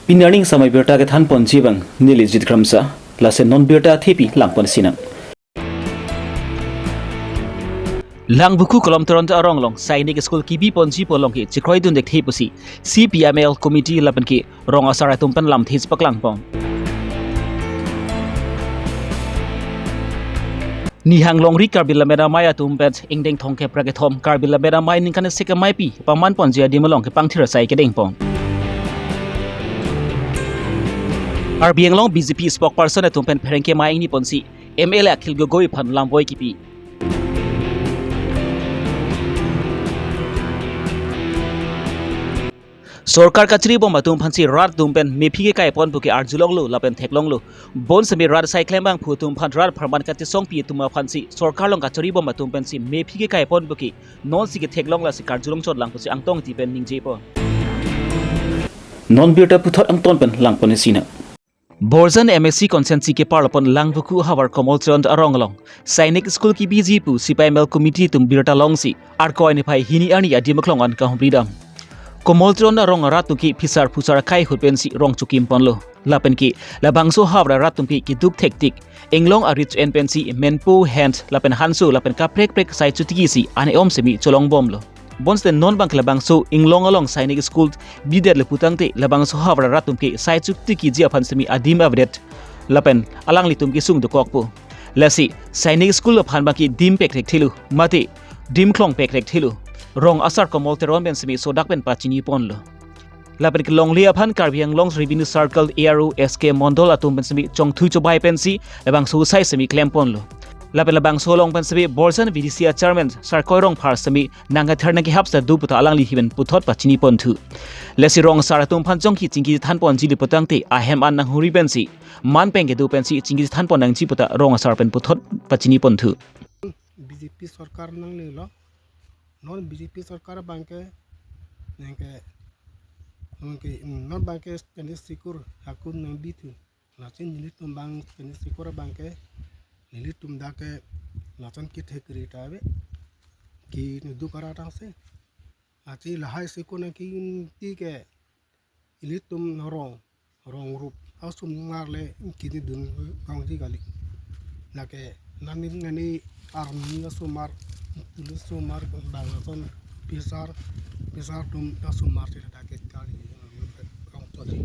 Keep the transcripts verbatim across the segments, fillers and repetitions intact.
Pini arni samai birta kethan ponji abang neli Jit Kramsa, lason non birta thepi lang ponsinang. Langvoku Kolom Teron arong along Sainik School kebi ponji pu along ke chekroidun det the pusi C P M L committee lapen ke rong asar atum pen lamthe chepaklang pon. Nihang longri Karbi Lammet Amei atum pen ingdeng thomkep ra kethom Karbi Lammet Amei ningkan isi ke ameipi paman ponji adim along kepangthir asai kedeng pon. Karbi Anglong B J P spokesperson atum pen pherangke amei ingni ponsi M L A Akhil Gogoi aphan lamvoi kipi. Sorkar kachiri bom atum aphansi rat atum pen mephi kekai pon pu ke arjulonglo lapen theklonglo. Bonsitame rat asai klembang pu atum aphan rat apharman kachesongpi atum aphansi sorkar along kachiri bom atum pensi mephi kekai pon pu ke nonsi ketheklong lasi karjulong chot lang pusi Angtong Ingti pen ningje pon. Non birta puthot angton pen lang ponsinang. Borjan M A C constituency keparlo pon Langvoku havar Komol Teron arong along Sainik School kebiji pu C P M L committee atum birta longsi Arkoi niphai hini arni adim aklong an kahumri dam. Komol Teron arong arat atum ke phisar phusar akai ahut pensi rong chokim ponlo. Lapen ke labangso havar arat atum ke keduk thektik, inglong arit en pensi menpo, hand lapen hanso lapen kaprek prek sai chotiki si ane om semi cholong bomlo. Bonsitame non abang ke labangso inglong along Sainik School bidetlo putangte labangso havar arat atum ke sai chotiki ji aphan semi adim avedet lapen alanglitum kesung dokokpo. Lasi Sainik School aphan abang ke dim pekrekthelo mate dim klong pekrekthelo. Rong asar Komol Teron pen semi sodak pen pachini ponlo. Lapen ke longle aphan Karbi Anglong Revenue Circle A R O S K Mondol atum pen semi chongthui chobai pensi labangso sai semi klem ponlo. Lapen labangso along pen semi Borjan V D C a chairman Sarkoi Rongphar semi nangkether nangkehap sa du puta alangli hiben puthot pachini ponthu. Lasi rong asar atum aphan chongki chingki than ponji le putangte ahem an nanghuri pensi man pen kedo pensi chingki than pon nangji puta rong asar pen puthot pachini ponthu. B J P sorkar nanglelo. Non B J P sorkar abang ke nangke, nangke, non abang ke Sainik School hakun nangbithu. Lasi nelitum abang Sainik School abang ke nelitum dak ke lason kethek ri ta ave. Ke nuduk ara tangsi. Lasi lahai school nangkiti ke ilitum rong, rong rup asomar le kini dun kangji kali. Lake nani nani army asomar, police asomar, bang lason officer, officer atum asomar si dak ke kali rong choli.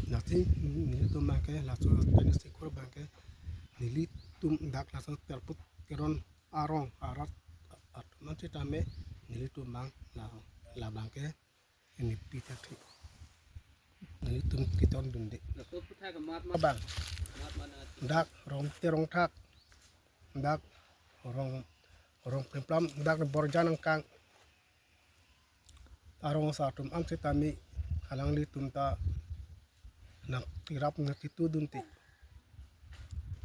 Lasi nelitum abang ke laso Sainik School abang ke nelitum dak lason Perput Teron arong arat atum an sitame nelitum abang la, labang ke ini pita thik. Nelitum keton dunde. Laso puthak amat ma- Abang. Amat mana? Dak rong terong thak. Dak rong, rong pemplam, dak Borjan angkang. Arong asar atum an sitame alanglitum ta nangtirap nangtitu dunte.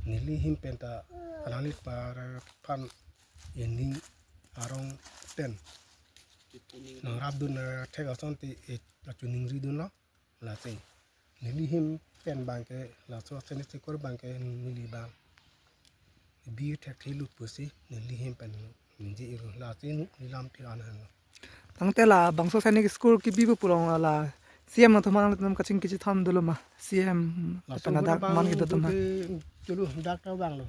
Neli ahin pen ta alangli par pan ening arong ten nangrap dun, eh, thek asonte, eh, achuning ri dunlo. Lasi neli ahin pen abang ke laso Sainik School abang ke neli abang bi thekthelo pusi neli ahin pen ningje iru, lasi neli lamthe an henlo. Tangte labangso Sainik School kebi pu pulo la C M atum aphan nangtum kachingki chitham dolo ma? C M laso pen adak abang man kedo atum aphan. Chulu dak ta vanglo.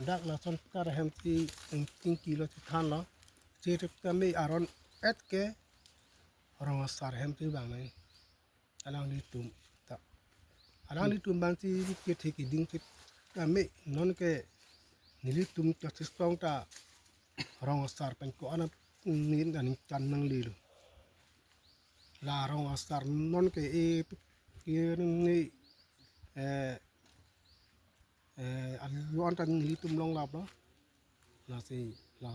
Dak lason kar ahem si chingkilo chithanlo. Sitame aron et ke rong asar ahem si vang nai. Alanglitum ta. Alanglitum abang si kethek keding sitame non ke nelitum ta sisong ta rong asar pen ko-an aning chan nanglelo. La rong asar non ke e, e ni, eh, eh, alon ta nelitum longlaplo. Lasi, la,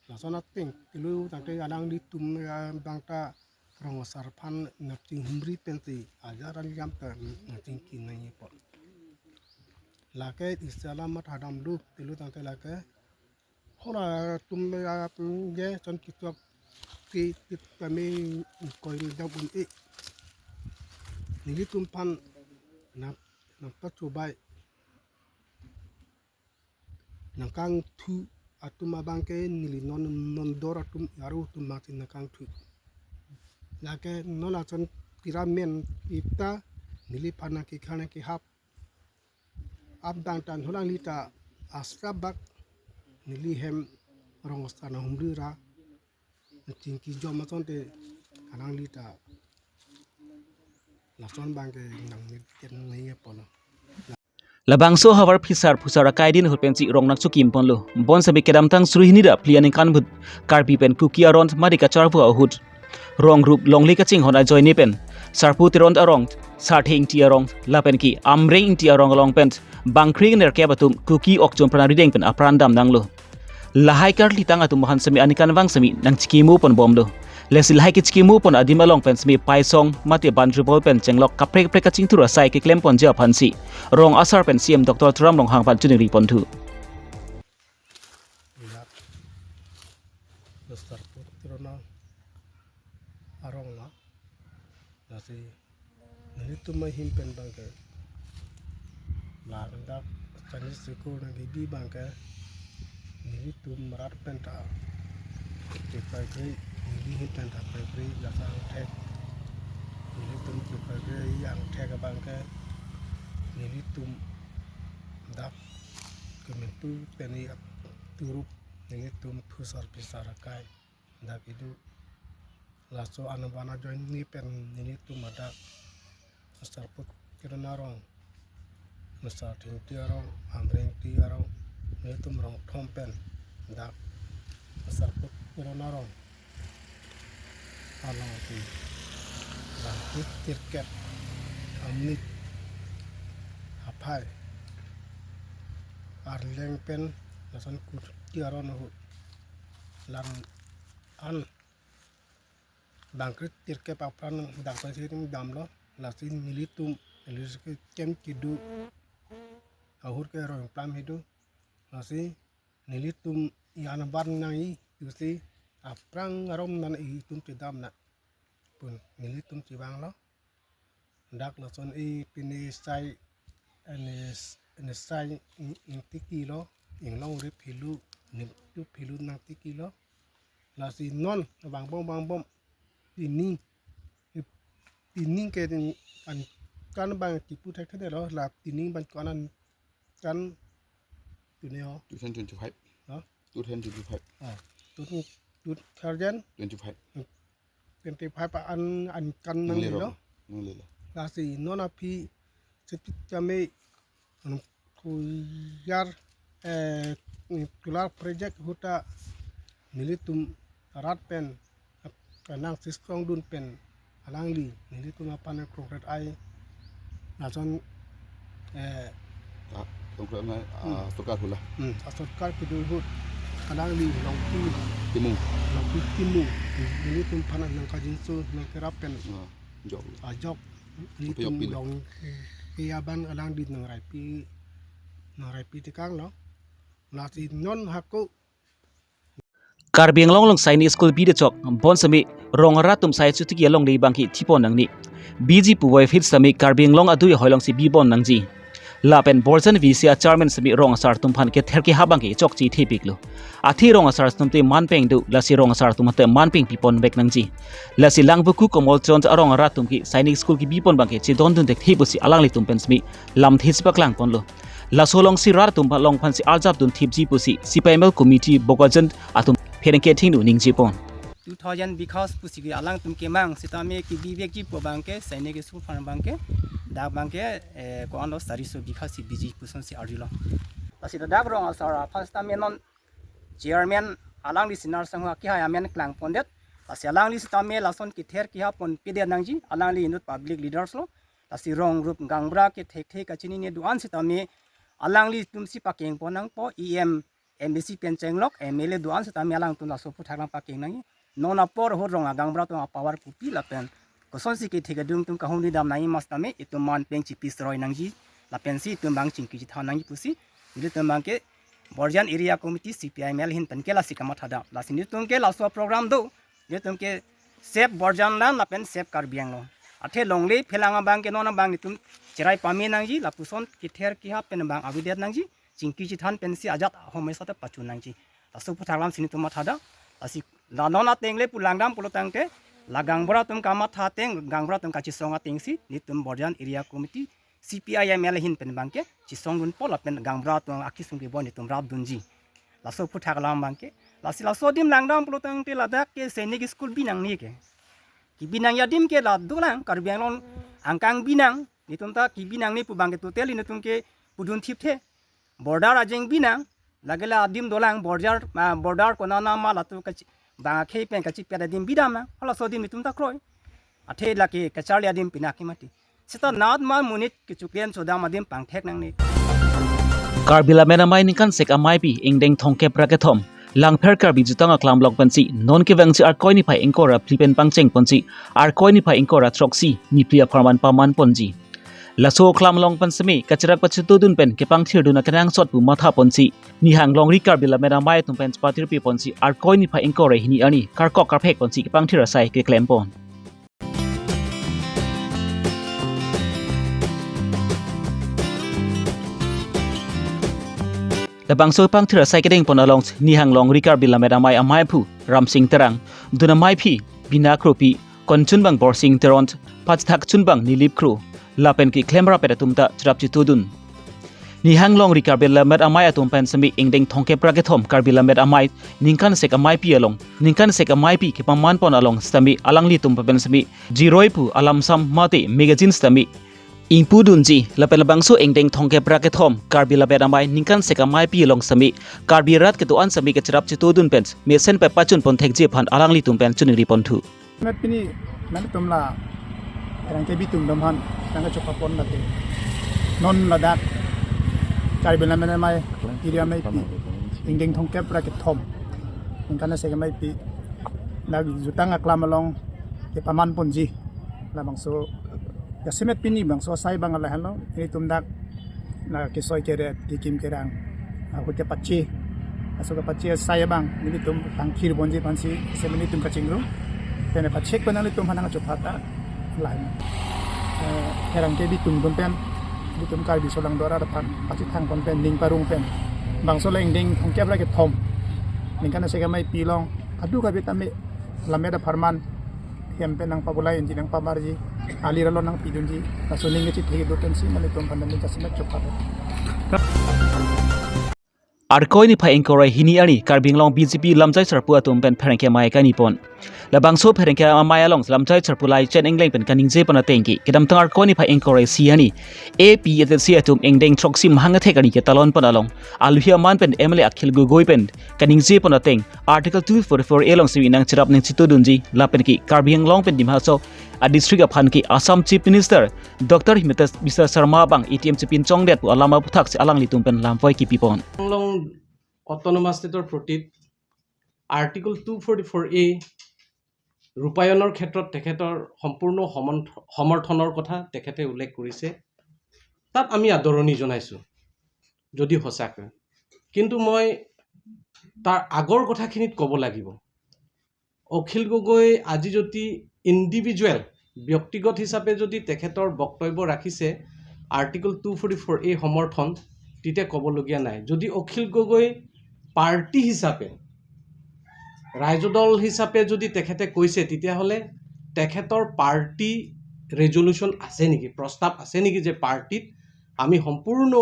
lason ateng, kelu tangte alanglitum, eh, abang ta rong asar aphan nangchinghumri pensi, ajar alam ta nangchingki nangji apot. Lake isi alam mat hadam do, kelu tangte lake. Hala atum, eh, je son kichok ti, ti kami koi dam un-e. Nelitum aphan nang, nangpachobai. Nangkangthu atum abang ke neli non, non dor atum aro atum abang si nangkangthu. Lake non lason kira men ita neli aphan nangkekhang nangkehap, apdang tan alangli ta asrap bak neli hem rong asar nanghumri ra chingki jom asonte alangli ta lason abangke nang nangji apotlo. Labangso ahavar phisar phusar akai din ahut pensi rong nangchokim ponlo. Bonsitame kedamtang suri hini ra phli aningkan ahut Karbi pen Kuki aron mate kacharvo ahut rong rup longle kachinghon ajoine pen Sarpo Teron arong, Sarthe Ingti arong lapen ke Amreng Ingti arong along pen bangkre nerkep atum Kuki okchom pran arideng pen apran damnanglo. Lahai karlitang atum aphan sitame aningkanvang sitame nangchikimo ponbomlo. Lasi lahai kechikimo pon adim along pen sitame paisong mate bandribol pen chenglok kaprek kaprek kachingthur asai keklem ponji aphansi rong asar pen C M Doctor Tuliram Ronghang aphan choningri ponthu. Dak Sarpo Teron arong lo. Lasi nelitum ahin pen abangke, la dak Chinese school nangkebi abangke, nelitum rat pen ta chepaikre, neli ahin pen ta paikre, laso angthek, nelitum chepaikre angthek abangke, nelitum dak kementu pen i ap turup, nelitum phusar phisar akai dak kedo. Laso anabana ajoine pen nelitum adak Sarpo Teron arong, Sarthe Ingti arong, Amreng Ingti arong, nelitum rong thom pen dak Sarpo Teron arong along ke bangkre tirkep amonit aphai arleng pen lason Kuki aron ahut lang an bangkre tirkep apran dang pensi damlo. Lasi nelitum, nelitum ke kem kedo ahut ke rong plam kedo. Lasi nelitum i anabar nangji pusi aphrang arom nan itum chedam nang pon nelitum chevanglo. Dak lason i pini sai, ani, ani sai ing, ingtiki lo, inglong rip helu, nim tup helu nangtiki lo. Lasi non vangbom vangbom pini, pini ke aningkan abang kipu thekthedetlo, la pini abang ko-an aningkan tuni ho. Two thousand twenty-five. Ha? Two thousand twenty-five. Ah, two, two thousand twenty-five. Twenty-five an, aningkan nanglelo. Nanglelo. Lasi non aphi sitame, anu, kuyar, eh, solar project ahut ta nelitum rat pen, kanang siskong dun pen alangli nelitum aphan krongkret ai lason, eh, ah, krongkret ai, ah, hmm, sorkar hula. Hmm, ah, sorkar kedo ahut alangli longpi, timung, longpi timung, nelitum aphan nangkajinso nangkerap pen, ah, jok, ajok nelitum piyok pili. Longpi abang alangli nangraipi, nangraipi tekang lo. Lasi non hako Karbi Anglong along Sainik School bidachok, bonsitame rong arat atum sai chotiki alongle abangke thipon nangne. Biji puvoiphit sitame Karbi Anglong adui ahoi alongsi bipon nangji. Lapen Borjan V C a chairman sitame rong asar atum aphan kether kehap abangke chokche thepiklo. Athe rong asar atum te manpeng do, lasi rong asar atum te manpeng pipon vek nangji. Lasi Langvoku Komolchand arong arat atum ke Sainik School kebipon abangke chedondun thekthe pusi alanglitum pen sitame lamthe chepaklang ponlo. Laso alongsi rat atum along aphansi arjap dunthipji pusi C P I M L committee Bokajan atum pherangke thengno ningje pon. Two thousand bighas pusi ke alangtum kemang sitame kebi vekji pu abangke Sainik School aphan abangke dak abangke, eh, ko-an lo sariso bighas si biji pusonsi arjulo. Lasi dak rong asar aphan sitame non chairman alangli Sinar Sangho akehai amen klang pondet. Lasi alangli sitame lason kether kehap pon pedet nangji, alangli inut public leaders lo. Lasi rong rup gaonbura ke thekthe kachinine do-an sitame alanglitumsi pakeng pon nangpo, E M, M A C pen chenglok, M L A do-an sitame alangtum laso aphuthak lang pakeng nangji. Non apor ahut rong agaonbura atum apower kopi lapen kosonsi kethe kedung atum kahumri dam nangji ma sitame itum manpeng chipi seroi nangji lapensi itum abang chingki chethan nangji pusi nelitum abangke Borjan Area Committee C P I M L ahin pen ke lasi kamatha dam. Lasi nelitum ke laso program do, nelitum ke Save Borjan Land lapen Save Karbi Anglong. Athe longle phelang abangke non abang nelitum cherai pame nangji, lapuson kether kehap pen abang avedet nangji, chingki chethan pensi ajat ahom esate pachun nangji. Laso aphuthak lamsi nelitum matha dam. Lasi la non ateng le pu langdam pulo tangte, La gaonbura atum kamatha ateng, gaonbura atum kachisong atengsi, netum Borjan Area Committee, C P I M L ahin pen abangke chisongdunpo lapen gaonbura atum akisung keboi netum rapdunji. Laso aphuthak alam abangke. Lasi laso adim langdam pulotangte ladak ke Sainik School binangne ke. Kebinangji adim ke la dolang, Karbi Anglong angkang binang, netum ta kebinangne pu abangke totally netum ke pudun thipthe. Border ajeng binang, lake la adim dolang, border, ah, border konat nama latum kachi, bang akhei pen kachipet adim bidam nang, halaso adim netum ta kroi. Athe lake kacharli adim pine ke mati. Seta natma monit kechoklen chodam adim pangthek nangne. Karbi Lammet Amei ningkan sek ameipi ingdeng thomkep ra kethom Langpher Karbi Jutang Aklam along pensi non kevangji Arkoi niphai ingkoi ra phli pen pangcheng ponsi Arkoi niphai ingkoi ra throksi niphli apharman paman ponji. Laso aklam along pen semi kachirak pachitudun pen kepangthirdun akenangsot pu matha ponsi nihang longri Karbi Lammet Amei atum pen patirpi ponsi Arkoi niphai ingkoi ra hini arni karkok karphek ponsi kepangthir asai keklem pon. Labangso pangthir asai kedeng pon along nihang longri Karbi Lammet Amei ameiphu Ramsing Terang, dun ameiphi Bina Kropi, konchunbang Borsing Teron, pachethak chunbang Nilip Kro, lapen keklem rapet atum ta cherap chitudun. Nihang longri Karbi Lammet Amei atum pen semi ingdeng thomkep ra kethom Karbi Lammet Amei ningkan sek ameipi along, ningkan sek ameipi kepaman pon along sitame alanglitum pen semi jiroi pu alam sam mate magazine sitame ingpudunji lapen labangso ingdeng thomkep ra kethom Karbi Lammet Amei ningkan sek ameipi along semi Karbi rat kedo-an semi kacherap chitudun pen mesen pepachun pon thekji aphan alanglitum pen choningri ponthu. Met pini nangtum la erang ke bitum dam aphan nang kachokpon late. Non ladak Karbi Lammet Amei area ameipi ingdeng thomkep ra kethom ningkan sek ameipi dak Jutang Aklam along kepaman ponji. Labangso jasemet pini bangso asai abang lahenlo, netum dak la kesoi keret, kekim kerang ahut kepache, laso kepache asai abang netum pangthir ponji aphansi semi netum kachingrum. Pen pachek pen netum aphan nang chophata lain. Eh, erang ke bitum atum pen, bitum Karbi solang dora aphan pachethang pon pen, ning parong pen, bangso la ingdeng thomkep ra kethom ningkan sek ameipi along adu kabi tame lammet apharman hem pen nang pabulai unji, nang pamarji, ali ralo nang pidunji, laso aning kachithek do pensi netum aphan ning jasemet chokpon. Arkoi niphai ingkoi ra hini arni Karbi Anglong B J P lamjai sarpo atum pen pherangke amei kani pon. Labangso pherangke amei along lamjai sarpo Laichen Engleng pen kaningje pon ateng ke kedamtang Arkoi niphai ingkoi ra isi arni A P H L C atum ingdeng throksi mahang athek arni ketalon pon along aluhi aman pen M L A Akhil Gogoi pen kaningje pon ateng Article two forty-four A along semi nang cherap nang chitudunji lapen ke Karbi Anglong pen Dima Hasao a district aphan ke Assam Chief Minister Doctor Himanta Biswa Sarma abang A T M chepinchongdet pu alam aputhak si alanglitum pen lamvoi kipi pon. Anglong Autonomous Stateৰ প্ৰতি article two forty four এ ৰূপায়ণৰ ক্ষেত্ৰত তেখেতৰ সম্পূৰ্ণ সমন-, সমৰ্থনৰ কথা তেখেতে উল্লেখ কৰিছে। তাত আমি আদৰণি জনাইছোঁ, যদি সঁচাকৈ। কিন্তু মই তাৰ আগৰ কথাখিনিত ক'ব লাগিব। অখিল গগৈ আজি যদি ইণ্ডিভিজুৱেল, ব্যক্তিগত হিচাপে যদি তেখেতৰ বক্তব্য ৰাখিছে আৰ্টিকল টু ফৰ্টি ফ'ৰ এ সমৰ্থন, তেতিয়া ক'বলগীয়া নাই। যদি অখিল গগৈ পাৰ্টি হিচাপে, ৰাইজৰ দল হিচাপে যদি তেখেতে কৈছে, তেতিয়াহ'লে তেখেতৰ পাৰ্টি ৰেজলিউশ্যন আছে নেকি, প্ৰস্তাৱ আছে নেকি যে পাৰ্টিত আমি সম্পূৰ্ণ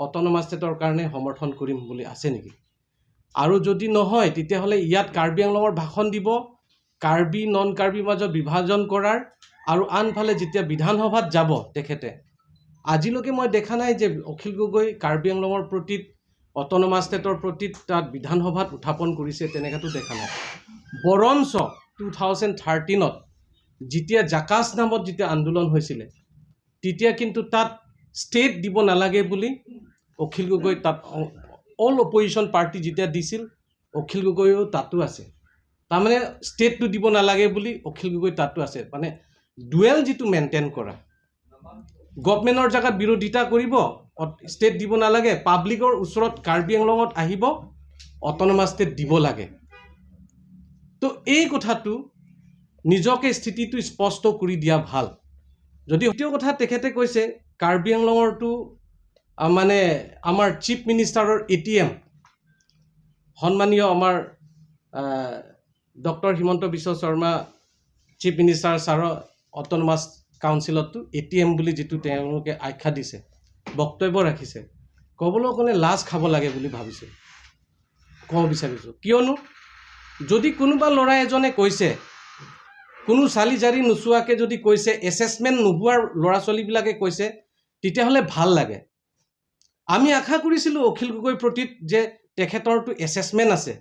অট'নমাছ ষ্টেটৰ কাৰণে সমৰ্থন কৰিম বুলি আছে নেকি? আৰু যদি নহয়, তেতিয়াহ'লে ইয়াত কাৰ্বি আংলঙৰ ভাষণ দিব, কাৰ্বি নন কাৰ্বিৰ মাজত বিভাজন কৰাৰ, আৰু আনফালে যেতিয়া বিধানসভাত যাব তেখেতে, আজিলৈকে মই দেখা নাই যে অখিল গগৈ কাৰ্বি আংলঙৰ প্ৰতি, অট'নমাছ ষ্টেটৰ প্ৰতি তাত বিধানসভাত উত্থাপন কৰিছে, তেনেকুৱাতো দেখা নাই। বৰঞ্চ টু থাউজেণ্ড থাৰ্টিনত যেতিয়া জাকাছ নামত যেতিয়া আন্দোলন হৈছিলে, তেতিয়া কিন্তু তাত ষ্টেট দিব নালাগে বুলি অখিল গগৈ তাত অ-, অল অপজিশ্যন পাৰ্টি যেতিয়া দিছিল, অখিল গগৈও তাতো আছে। তাৰমানে ষ্টেটটো দিব নালাগে বুলি অখিল গগৈ তাতো আছে। মানে ডুৱেল যিটো মেইনটেইন কৰা, গভৰ্ণমেণ্টৰ জেগাত বিৰোধিতা কৰিব, অ-, ষ্টেট দিব নালাগে, পাব্লিকৰ ওচৰত কাৰ্বি আংলঙত আহিব, অট'নমাছ ষ্টেট দিব লাগে। তো এই কথাটো নিজকে স্থিতিটো স্পষ্ট কৰি দিয়া ভাল। যদি দ্বিতীয় কথা তেখেতে কৈছে কাৰ্বি আংলঙৰটো, আ, মানে আমাৰ চিফ মিনিষ্টাৰৰ এ টি এম, সন্মানীয় আমাৰ, আ, ডক্টৰ হিমন্ত বিশ্ব শৰ্মা চিফ মিনিষ্টাৰ ছাৰৰ অট'নমাছ কাউন্সিলতো এ টি এম বুলি যিটো তেওঁলোকে আখ্যা দিছে, বক্তব্য ৰাখিছে, ক'বলৈ কাৰণে লাজ খাব লাগে বুলি ভাবিছোঁ, ক'ব বিচাৰিছোঁ। কিয়নো যদি কোনোবা ল'ৰা এজনে কৈছে, কোনো চালি জাৰি নোচোৱাকৈ যদি কৈছে, এছেচমেণ্ট নোহোৱাৰ ল'ৰা ছোৱালীবিলাকে কৈছে, তেতিয়াহ'লে ভাল লাগে। আমি আশা কৰিছিলোঁ অখিল গগৈৰ প্ৰতি যে তেখেতৰতো এছেচমেণ্ট আছে,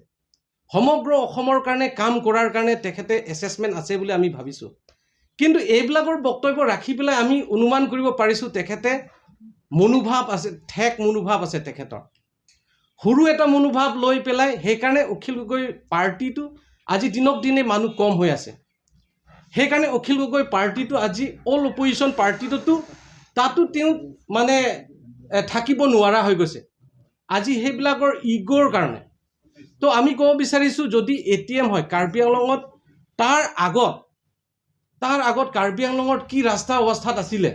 সমগ্ৰ অসমৰ কাৰণে কাম কৰাৰ কাৰণে তেখেতে এছেচমেণ্ট আছে বুলি আমি ভাবিছোঁ। কিন্তু এইবিলাকৰ বক্তব্য ৰাখি পেলাই আমি অনুমান কৰিব পাৰিছোঁ তেখেতে মনোভাৱ আছে, ঠেক মনোভাৱ আছে তেখেতৰ। সৰু এটা মনোভাৱ লৈ পেলাই সেইকাৰণে অখিল গগৈ পাৰ্টিটো আজি দিনক দিনে মানুহ কম হৈ আছে। সেইকাৰণে অখিল গগৈ পাৰ্টিটো আজি অল অপজিশ্যন পাৰ্টিটোতো তাতো তেওঁ মানে এ, থাকিব নোৱাৰা হৈ গৈছে আজি সেইবিলাকৰ ইগ'ৰ কাৰণে। তো আমি ক'ব বিচাৰিছোঁ, যদি এ টি এম হয় কাৰ্বি আংলঙত, তাৰ আগত, তাৰ আগত কাৰ্বি আংলঙত কি ৰাস্তা অৱস্থাত আছিলে,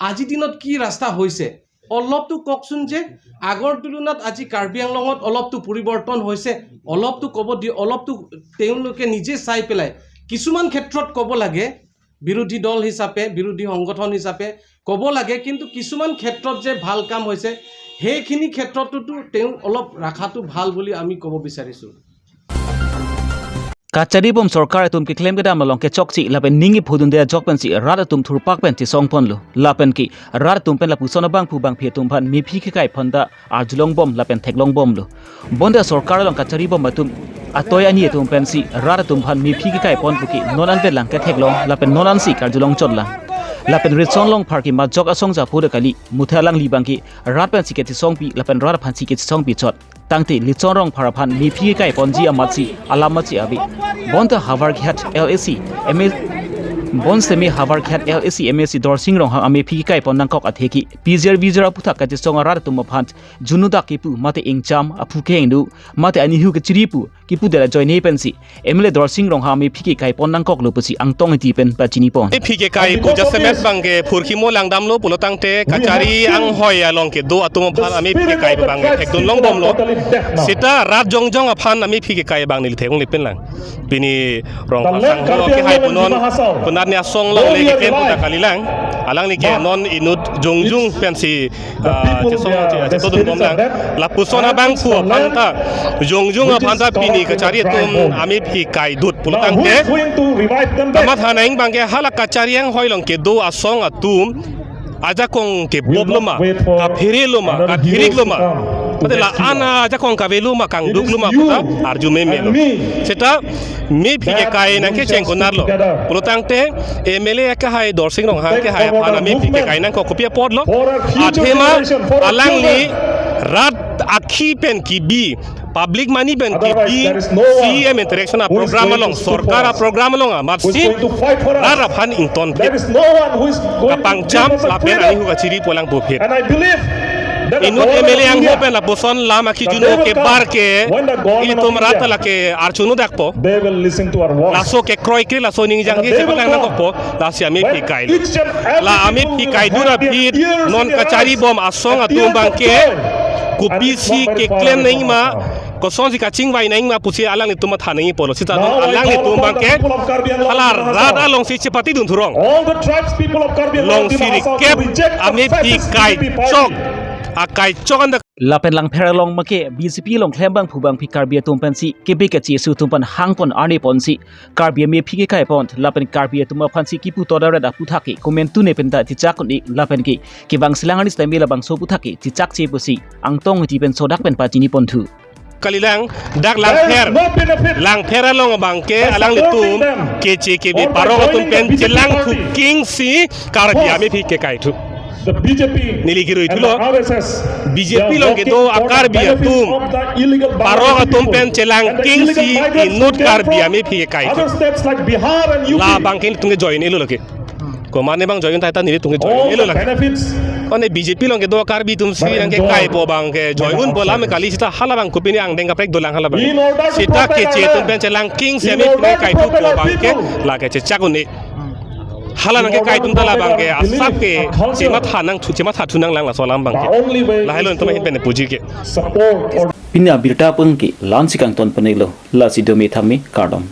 আজি দিনত কি ৰাস্তা হৈছে, অলপতো কওকচোন যে আগৰ তুলনাত আজি কাৰ্বি আংলঙত অলপতো পৰিৱৰ্তন হৈছে, অলপতো ক'ব দি, অলপতো তেওঁলোকে নিজে চাই পেলাই কিছুমান ক্ষেত্ৰত ক'ব লাগে, বিৰোধী দল হিচাপে, বিৰোধী সংগঠন হিচাপে ক'ব লাগে, কিন্তু কিছুমান ক্ষেত্ৰত যে ভাল কাম হৈছে, সেইখিনি ক্ষেত্ৰততো তেওঁ অলপ ৰখাটো ভাল বুলি আমি ক'ব বিচাৰিছোঁ। Kachari bom sorkar atum keklem kedam along kechokche lapen ning iphudunde ajok pensi rat atum thurpak pen chesong ponlo. Lapen ke rat atum pen lapuson abangphu bangphi atum aphan mephi kekai aphanta arjulong bom lapen theklong bomlo. Bonta sorkar along kachari bom atum atoi ani atum pensi rat atum aphan mephi kekai pon puke non an pen lang ketheklong lapen non ansi karjulong chotlang. Lapen Rison Rongphar ke majok asong japu de kali, muthe alangli abangke rat pensi kechesongpi lapen rat aphansi kechesongpi chot. Tangte Rison Rongphar aphan mephi kekai ponji amatsi alam matsi ave. Bonta Howraghat L A C M A, bonsitame Howraghat L A C M A C Dorsing Ronghang amephi kekai pon nangkok athe ke P J R V J R aputhak kachesong arat atum aphan junudak kipu mate ingcham aphu kehingno mate anihu kechiri pu kipu dela ajoine pensi M L A Dorsing Ronghang amephi kekai pon nangkoklo pusi Angtong Ingti pen pachini pon. Mephi kekai pu jasemet abangke phurkimo langdamlo pulo tangte kachari anghoi along kedo atum aphan amephi kekai abangke thekdun long bomlo. Seta rat jongjong aphan amephi kekai abang neli theklong lipin lang. Pini Rongphar sangho kehai punon, punat ni asong longle keklem puta kalilang. Alangli ke non inut jongjong pensi ah, chesong che- chetodun bomlang. Lapuson abangphu aphanta jongjong aphanta pini kachari atum amephi kaidut pulo tangte, kamatha nangji abangke hala kachari anghoi along kedo asong atum ajakong keboblo ma, kaphere lo ma, kathirik lo ma, mate la-an ajakong kavelo ma, kangduk lo ma puta arju memelo. Seta mephi kekai nangkecheng konatlo pulo tangte M L A kehai Dorsing Ronghang kehai aphan amephi kekai nangkok kopi apotlo. Athema alangli rat akhi pen kebi, public money pen kebi, C M interaction aprogram along, sorkar aprogram along amatsi rat aphan ingtonphi kapangcham lapen anihu kachiri pu lang puphit. Inut M L A angho pen lapuson lam akijuno kebar ke ilitum rat lake archunu dakpo. Laso kekroikre, laso ningjanghe chepaklangdakpo. Lasi amephi kailo. La amephi kaidun aphi non kachari bom asong atum abangke kopisi keklem nangji ma, kosonsi kachingvai nangji ma pusi alanglitum matha nangji pulo. Seta non alanglitum abangke hala rat alongsi chepatidun thurong. Alongsi rikep amephi kaichok, akaichok anta. Lapen Langpher along make B J P along klem abangphu bangphi Karbi atum pensi kebe kachesu atum aphan hangpon arni ponsi Karbi amephi kekai pon lapen Karbi atum aphansi kipu todaret aputhak ke komantu ne penta chechak un-e lapen ke kevang selang arni sitame labangso aputhak ke chechakche pusi Angtong Ingti pen sodak pen pachini ponthu. Kalilang, dak Langpher, Langpher along abangke alanglitum keche kebe parok atum pen chelangthu kingsi Karbi amephi kekaithu. Neli kiruithulo, B J P along kedo a-Karbi atum parok atum pen chelang kingsi inut Karbi amephi kekaithu. La abangke nelitum ke join-elo lake. Komatne abang join tahai ta nelitum ke join-elo lake. Mane B J P along kedo a-Karbi atumsi nangkekaipo abangke join unpo, la me kali seta hala abang kopine angdeng kaprek dolang hala abang. Seta keche atum pen chelang kingsi amephi kekaithupo abangke lake chechak un-e. Hala nangkekai atum ta la abangke asap ke chematha nangthu, chemathathu nanglang laso alam abangke. Lahelo nelitum ahin pen puji ke. Pini abirta abangke la-ansi kangton ponlo, lasi dome thame kardom.